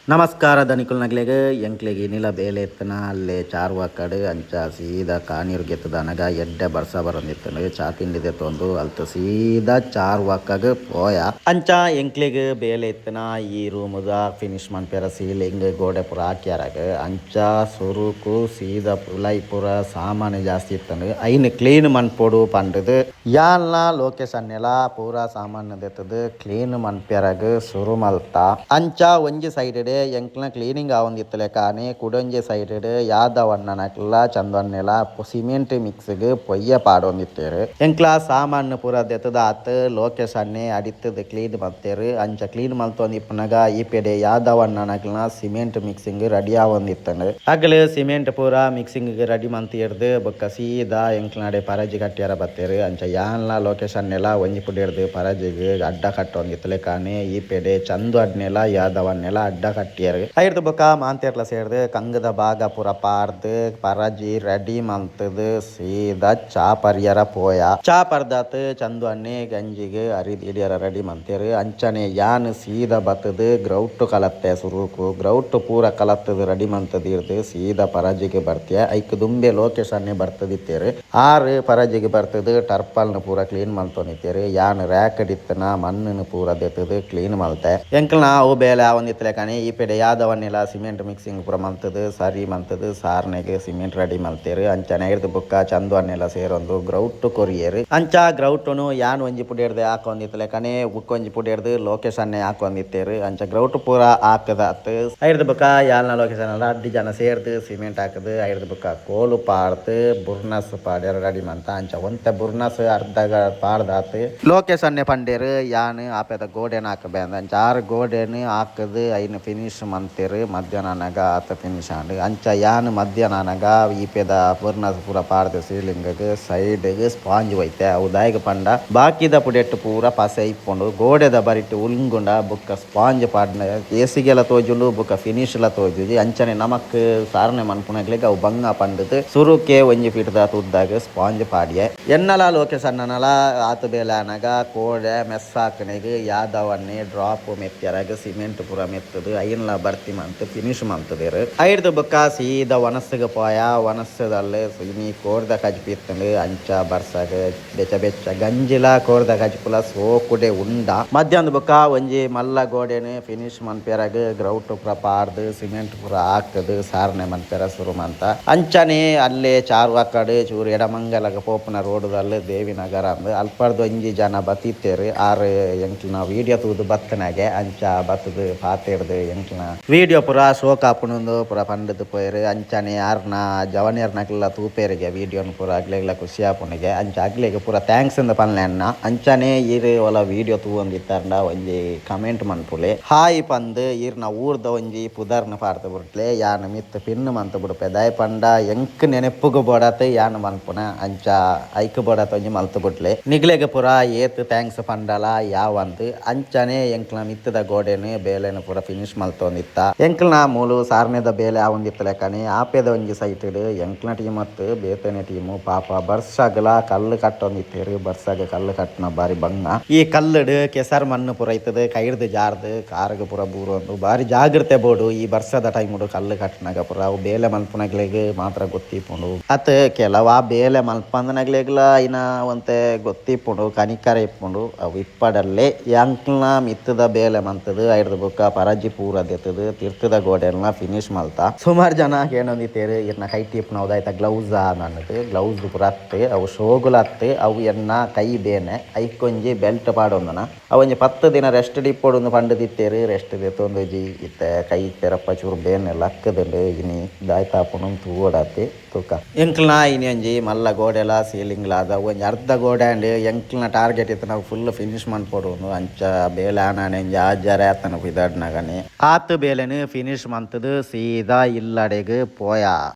ನಮಸ್ಕಾರ ದನಿಕುಲ್ನಗ್ಲೆಗ್ ಎಂಕ್ಲೆಗ್ ಇನಿಲ ಬೇಲೆ ಇತ್ತನ ಅಲ್ಲೇ ಚಾರ್ವಾಕಡ್ ಅಂಚ ಸೀದಾ ಕಾನೀರ್ ಗೆತ್ತದನಗ ಎಡ್ಡೆ ಬರ್ಸ ಬರೊಂದಿತ್ತುಂಡು ಚಾ ತಿಂಡಿ ದೆತ್ತೊಂದು ಅಲ್ತ ಸೀದಾ ಚಾರ್ವಾಕಗ್ ಪೋಯ ಅಂಚ ಎಂಕ್ಲೆಗ್ ಬೇಲೆ ಇತ್ತನ ಈ ರೂಮುದ ಫಿನಿಶ್ ಮನ್ಪೆರ ಸೀಲಿಂಗ್ ಗೋಡೆ ಪೂರ ಹಾಕ್ಯಾರಗ್ ಅಂಚ ಸುರುಕು ಸೀದಾ ಉಲಾಯಿ ಪೂರ ಸಾಮಾನು ಜಾಸ್ತಿ ಇತ್ತುಂಡು ಐನ್ ಕ್ಲೀನ್ ಮನ್ಪೊಡು ಪಂಡುದು ಯಾನ್ಲ ಲೋಕೇಶ್ ಅನ್ನೆಲ ಪೂರ ಸಾಮಾನು ದೆತ್ತುದು ಕ್ಲೀನ್ ಮನ್ಪೆರಗ್ ಸುರು ಮಲ್ತ ಅಂಚ ಒಂಜಿ ಸೈಡ್ ಎಂಕ್ಲ ಕ್ಲೀನಿಂಗ್ ಆವೊಂದಿತ್ತುಲೆಕಾನೆ ಕುಡೊಂಜಿ ಸೈಡ್ ಯಾದವಣ್ಣನಕ್ಲ ಚಂದಣ್ಣೆಲ ಸಿಮೆಂಟ್ ಮಿಕ್ಸ್ ಗ್ ಪೊಯ್ಯ ಪಾಡೊಂದಿತ್ತೆರ್ ಎಂಕ್ಲ ಸಾಮಾನ್ ಪೂರ ದೆತ್ತುದಾತ್ ಲೋಕೇಶ್ ಅಣ್ಣೆ ಅಡಿತ್ತುದು ಕ್ಲೀನ್ ಮಲ್ತೆರ್ ಅಂಚ ಕ್ಲೀನ್ ಮಲ್ತೊಂದಿಪ್ಪುನಗ ಈಪೆಡೆ ಯಾದವಣ್ಣನಕ್ಲ್ನ cement mixing ready ಆವೊಂದಿತ್ತುಂಡು ಅಗಲು ಸಿಮೆಂಟ್ ಪೂರ ಮಿಕ್ಸಿಂಗ್ ಗ್ ರೆಡಿ ಮಲ್ತಿರ್ದ್ ಬೊಕ್ಕ ಸೀದಾ ಎಂಕ್ಲನಡೆ ಪರಜಿ ಕಟ್ಯರ ಬತ್ತೆರ್ ಅಂಚ ಯಾನ್ಲ ಲೋಕೇಶ್ ಅಣ್ಣೆಲ ಒಂಜಿ ಪುಡೆರ್ದ್ ಪರಜಿಗ್ ಅಡ್ಡ ಕಟ್ಟೊಂದಿತ್ತುಲೆಕಾನೆ ಈಪೆಡೆ ಚಂದು ಅಡ್ನೆಲ ಯಾದವಣ್ಣೆಲ ಅಡ್ಡ ಕಟ್ಟಿಯೆರ್ ಐರ್ದ್ ಬೊಕ್ಕ ಮಾಂತೆರ್ಲ ಸೇರ್ದ್ ಕಂಗದ ಭಾಗ ಪೂರ ಪಾರ್ದ್ ಪರಜಿ ರೆಡಿ ಮಲ್ತುದು ಸೀದಾ ಚಾ ಪರ್ಯರ ಪೋಯ ಚಾ ಪರ್ದಾತ್ ಚಂದು ಅಣ್ಣೆ ಗಂಜಿಗ್ ಅರಿ ದೀಡ್ಯರ ರೆಡಿ ಮಲ್ತೆರ್ ಅಂಚನೆ ಯಾನ್ ಸೀದಾ ಬತ್ತುದು ಗ್ರೌಟ್ ಕಲತ್ತೆ ಸುರುಕು ಗ್ರೌಟ್ ಪೂರ ಕಲತ್ತುದು ರೆಡಿ ಮಲ್ತುದು ಸೀದಾ ಪರಜಿಗ್ ಬರ್ತೆ ಐಕ್ ದುಂಬೆ ಲೋಕೇಶ್ ಅಣ್ಣೆ ಬರ್ತದಿತ್ತೆರ್ ಆರ್ ಪರಜಿಗ್ ಬರ್ತುದು ಟರ್ಪಲ್ನ್ ಪೂರ ಕ್ಲೀನ್ ಮಲ್ತೊಂದಿತ್ತೆರ್ ಯಾನ್ ರ್ಯಾಕ್ ಡಿತ್ತನ ಮಣ್ಣುನು ಪೂರ ದೆತ್ತುದು ಕ್ಲೀನ್ ಮಲ್ತೆ ಎಂಕ್ಲ್ನ ಅವು ಬೇಲೆ ಆವೊಂದಿತ್ತುಲೆಕನೆ ಈಪೆಡೆ ಯಾದವಣ್ಣೆಲ ಸಿಮೆಂಟ್ ಮಿಕ್ಸಿಂಗ್ ಪೂರ ಮಲ್ತುದು ಸರಿ ಮಲ್ತುದು ಸಾರ್ನೆಗ್ ಸಿಮೆಂಟ್ ರೆಡಿ ಮಲ್ತೆರ್ ಅಂಚನೆ ಐರ್ದ್ ಬೊಕ್ಕ ಚಂದು ಅಣ್ಣೆಲ ಸೇರೊಂದು ಗ್ರೌಟ್ ಕೊರಿಯೆರ್ ಅಂಚ ಗ್ರೌಟುನು ಯಾನ್ ಒಂಜಿ ಪುಡೆರ್ದ್ ಹಾಕೊಂದಿತ್ತುಲೆಕನೆ ಬೊಕ್ಕ ಒಂಜಿ ಪುಡೆರ್ದ್ ಲೋಕೇಶ್ ಅಣ್ಣೆ ಹಾಕೊಂದಿತ್ತೆರ್ ಅಂಚ ಗ್ರೌಟ್ ಪೂರ ಹಾಕದಾತ್ ಐರ್ದ್ ಬೊಕ್ಕ ಯಾನ್ಲ ಲೋಕೇಶ್ ಅಣ್ಣಲ ರಡ್ಡ್ ಜನ ಸೇರ್ದ್ ಸಿಮೆಂಟ್ ಹಾಕುದು ಐರ್ದ್ ಬೊಕ್ಕ ಕೋಲು ಪಾಡ್ದ್ ಬುರ್ನಸ್ ಪಾಡ್ಯರ ರೆಡಿ ಮಂತ ಅಂಚ ಒಂತೆ ಬುರ್ನಸ್ ಅರ್ಧ ಪಾಡ್ದಾತ್ ಲೋಕೇಶ್ ಅಣ್ಣೆ ಪಂಡೆರ್ ಯಾನ್ ಆಪೆದ ಗೋಡೆನ್ ಹಾಕಬೆ ಅಂಚ ಆರ್ ಗೋಡೆನ್ ಹಾಕುದು ಐನ್ ಫಿನಿಶ್ ಮಂತೆರ್ ಮಧ್ಯಾಹ್ನ ಆನಗ ಆತ ಫಿನಿಶ್ ಆಂಡ್ ಅಂಚ ಯಾನ್ ಮಧ್ಯಾಹ್ನ ಆನಗ ಈಪೆದ ಬುರ್ನಸ್ ಪೂರ ಪಾಡ್ದ್ ಸೀಲಿಂಗ್ ಗ್ ಸೈಡ್ ಗ್ ಸ್ಪಾಂಜ್ ಒಯ್ತೆ ಅವು ದಾಯೆಗ್ ಪಂಡ ಬಾಕಿದ ಪುಡೆಟ್ ಪೂರ ಪಸೆ ಇಪ್ಪುಂಡು ಗೋಡೆದ ಬರಿಟ್ ಉಲ್ಂಗುಂಡ ಬೊಕ್ಕ ಸ್ಪಾಂಜ್ ಪಾಡ್ನ ಏಸಿಗೆಲ ತೋಜುಂಡು ಬೊಕ್ಕ ಫಿನಿಶ್ ಲ ತೋಜುಜಿ ಅಂಚನೆ ನಮಕ್ ಸಾರಣೆ ಮನ್ಪುನಗ್ಲೆಗ್ ಅವು ಬಂಗ ಪಂಡುದು ಸುರುಕೆ ಒಂಜಿ ಫೀಟ್ ದ ತುದ್ದಾಗ್ ಸ್ಪಾಂಜ್ ಪಾಡ್ಯೆ ಎನ್ನಲ ಲೋಕೇಶ್ ಅಣ್ಣನಲ ಆತ್ ಬೇಲೆ ಆನಗ ಕೋಡೆ ಮೆಸ್ ಹಾಕನೆಗ್ ಯಾದವಣ್ಣೆ ಡ್ರಾಪ್ ಮೆತ್ಯರಗ್ ಸಿಮೆಂಟ್ ಪೂರ ಮೆತ್ತುದು ಐನ್ಲ ಬರ್ತಿ ಮಂತ್ ಫಿನಿಶ್ ಮಂತುದೆರ್ ಐರ್ದ್ ಬೊಕ್ಕ ಸೀದಾ ವನಸ್ಗ್ ಪೋಯ ವನಸ್ದಲ್ಲು ಇನಿ ಕೋರ್ದ ಕಜಿಪು ಇತ್ತುಂಡು ಅಂಚ ಬರ್ಸಗ್ ಬೆಚ್ಚ ಬೆಚ್ಚ ಗಂಜಿಲ ಕೋರ್ದ ಕಜಿಪುಲ ಸೋಕುಡೆ ಉಂಡ ಮಧ್ಯಾಹ್ನ ಬೊಕ್ಕ ಒಂಜಿ ಮಲ್ಲ ಗೋಡೆನ್ ಫಿನಿಶ್ ಮನ್ಪೆರಗ್ ಗ್ರೌಟ್ ಪೂರ ಪಾಡ್ದ್ ಸಿಮೆಂಟ್ ಪೂರ ಹಾಕುದು ಸಾರಣೆ ಮನ್ಪೆರ ಸುರು ಮಂತ ಅಂಚನೆ ಅಲ್ಲೇ ಚಾರ್ವಾಕಡ್ ಚೂರು ಎಡಮಂಗಲಗ್ ಪೋಪುನ ರೋಡುದಲ್ಲು ದೇವಿನಗರ ಅಂದ್ ಅಲ್ಪರ್ದ್ ಒಂಜಿ ಜನ ಬತ್ತಿತ್ತೆರ್ ಆರ್ ಎಂಕ್ಲ್ನ ವೀಡಿಯೋ ತೂದು ಬತ್ತನಾಗೆ ಅಂಚ ಬತ್ತುದು ಪಾತೆರ್ದ್ ಎಂಕ್ಲ್ನ ವೀಡಿಯೋ ಪೂರ ಶೋಕ್ ಆಪುಂಡು ಪೂರ ಪಂಡುದು ಪೋಯೆರ್ ಅಂಚನೆ ಆರ್ನ ಜವನೆರ್ನಕ್ಲೆಲ ತೂಪೆರ್ಗೆ ವೀಡಿಯೋನ್ ಪೂರ ಅಗ್ಲೆಗ್ಲ ಖುಷಿ ಆಪುಂಡುಗೆ ಅಂಚ ಅಗ್ಲೆಗ್ ಪೂರ thanks ಅಂದ್ ಪನ್ಲೆ ಅಣ್ಣ ಅಂಚನೆ ಈರ್ ಒಲ ವೀಡಿಯೋ ತೂವೊಂದಿತ್ತರ್ಂಡ ಒಂಜಿ ಕಮೆಂಟ್ ಮನ್ಪುಲೆ ಹಾಯ್ ಪಂದ್ ಈರ್ನ ಊರ್ದ ಒಂಜಿ ಪುದರ್ನ ಪಾಡ್ದ್ ಬುಡ್ಲೆ ಯಾನ್ ಮಿತ್ತ್ ಪಿನ್ ಮಂತ್ ಬುಡ್ಪೆ ದಾಯೆ ಪಂಡ ಎಂಕ್ ನೆನೆಪುಗು ಬೋಡಾತ್ ಯಾನ್ ಮನ್ಪುನ ಅಂಚ ಐಕ್ ಬೋಡಾತ್ ಒಂಜಿ ಮಲ್ತ್ ಬುಡ್ಲೆ ನಿಗ್ಲೆಗ್ ಪೂರ ಏತ್ thanks ಪಂಡಲ ಯಾವಂದ್ ಅಂಚನೆ ಎಂಕ್ಲ್ನ ಮಿತ್ತದ ಗೋಡೆನ್ ಬೇಲೆನ್ ಪೂರ ಫಿನಿಶ್ ಮಲ್ತೊಂದಿತ್ತ ಎಂಕ್ಲ್ನ ಮೂಲು ಸಾರ್ನೆದ ಬೇಲೆ ಆವೊಂದಿತ್ತುಲೆಕನೆ ಆಪೆದ ಒಂಜಿ ಸೈಟ್ ಡ್ ಎಂಕ್ಲ್ನ ಟೀಮ್ ಅತ್ತ್ ಬೇತೆನೆ ಟೀಮ್ ಪಾಪ ಬರ್ಸಗ್ಲ ಕಲ್ಲು ಕಟ್ಟೊಂದಿತ್ತೆರ್ ಬರ್ಸಗ್ ಕಲ್ಲು ಕಟ್ಟುನ ಬಾರಿ ಬಂಗ ಈ ಕಲ್ಲುಡ್ ಕೆಸರ್ ಮಣ್ಣು ಪೂರ ಇತ್ತುದು ಕೈರ್ದ್ ಜಾರ್ದ್ ಕಾರ್ಗ್ ಪೂರ ಬೂರೊಂದು ಬಾರಿ ಜಾಗ್ರತೆ ಬೋಡು ಈ ಬರ್ಸದ ಟೈಮ್ ಡು ಕಲ್ಲು ಕಟ್ಟುನಗ ಪೂರ ಅವು ಬೇಲೆ ಮಲ್ಪುನಗ್ಲೆಗ್ ಮಾತ್ರ ಗೊತ್ತಿಪ್ಪುಂಡು ಅತ್ ಕೆಲವು ಆ ಬೇಲೆ ಮಲ್ಪಂದನಗ್ಲೆಗ್ಲ ಐನ ಒಂತೆ ಗೊತ್ತಿಪ್ಪುಂಡು ಕನಿಕರ ಇಪ್ಪುಂಡು ಅವು ಇಪ್ಪಡಲ್ಲೇ ಎಂಕ್ಲ್ನ ಮಿತ್ತದ ಬೇಲೆ ಮಂತುದು ಐರ್ದ್ ಬೊಕ್ಕ ಪರಜಿ ಪೂರ ದೆತ್ತುದು ತಿರ್ತದ ಗೋಡೆಲ್ನ ಫಿನಿಶ್ ಮಲ್ತ ಸುಮಾರು ಜನ ಕೇನೊಂದಿತ್ತೆರ್ ಇರ್ನ ಕೈಟ್ ಇಪ್ಪುನ ಅವು ಗ್ಲೌಸ್ ಅನ್ನದು ಗ್ಲೌಸ್ ಪೂರ ಅತ್ತ್ ಅವು ಶೋಗುಲ ಅತ್ತ್ ಅವು ಎನ್ನ ಕೈ ಬೇನೆ ಐಕೊಂಜಿ ಬೆಲ್ಟ್ ಪಾಡೊಂದುನ ಅವು ಒಂಜಿ 10 ದಿನ ರೆಸ್ಟ್ ಇಪ್ಪೊಡು ಪಂಡುದಿತ್ತೆರ್ ರೆಸ್ಟ್ ದೆತ್ತೊಂದುಜಿ ಇತ್ತೆ ಕೈ ಪೆರಪ್ಪ ಚೂರು ಬೇನೆ ಲಕ್ಕುದುಂಡು ಇನಿ ದಾಯ್ತಾಪುಂಡು ತೂವೊಡಾತೆ ತೂಕ ಎಂಕ್ಲ್ನ ಇನಿ ಒಂಜಿ ಮಲ್ಲ ಗೋಡೆಲ ಸೀಲಿಂಗ್ ಲ ಅದ ಒಂಜಿ ಅರ್ಧ ಗೋಡೆ ಅಂಡ್ ಎಂಕ್ಲ್ನ ಟಾರ್ಗೆಟ್ ಇತ್ತು ನಾವು ಫುಲ್ ಫಿನಿಶ್ ಮನ್ಪೊಡು ಅಂಚ ಬೇಲೆ ಆನಾನೆ ಒಂಜಿ ಆಜರೆ ಆತನ ಪಿದಾಡ್ನಗನೆ ಆತ್ ಬೇಲೆನ್ ಫಿನಿಶ್ ಮಂತುದು ಸೀದಾ ಇಲ್ಲಡೆಗ್ ಪೋಯ.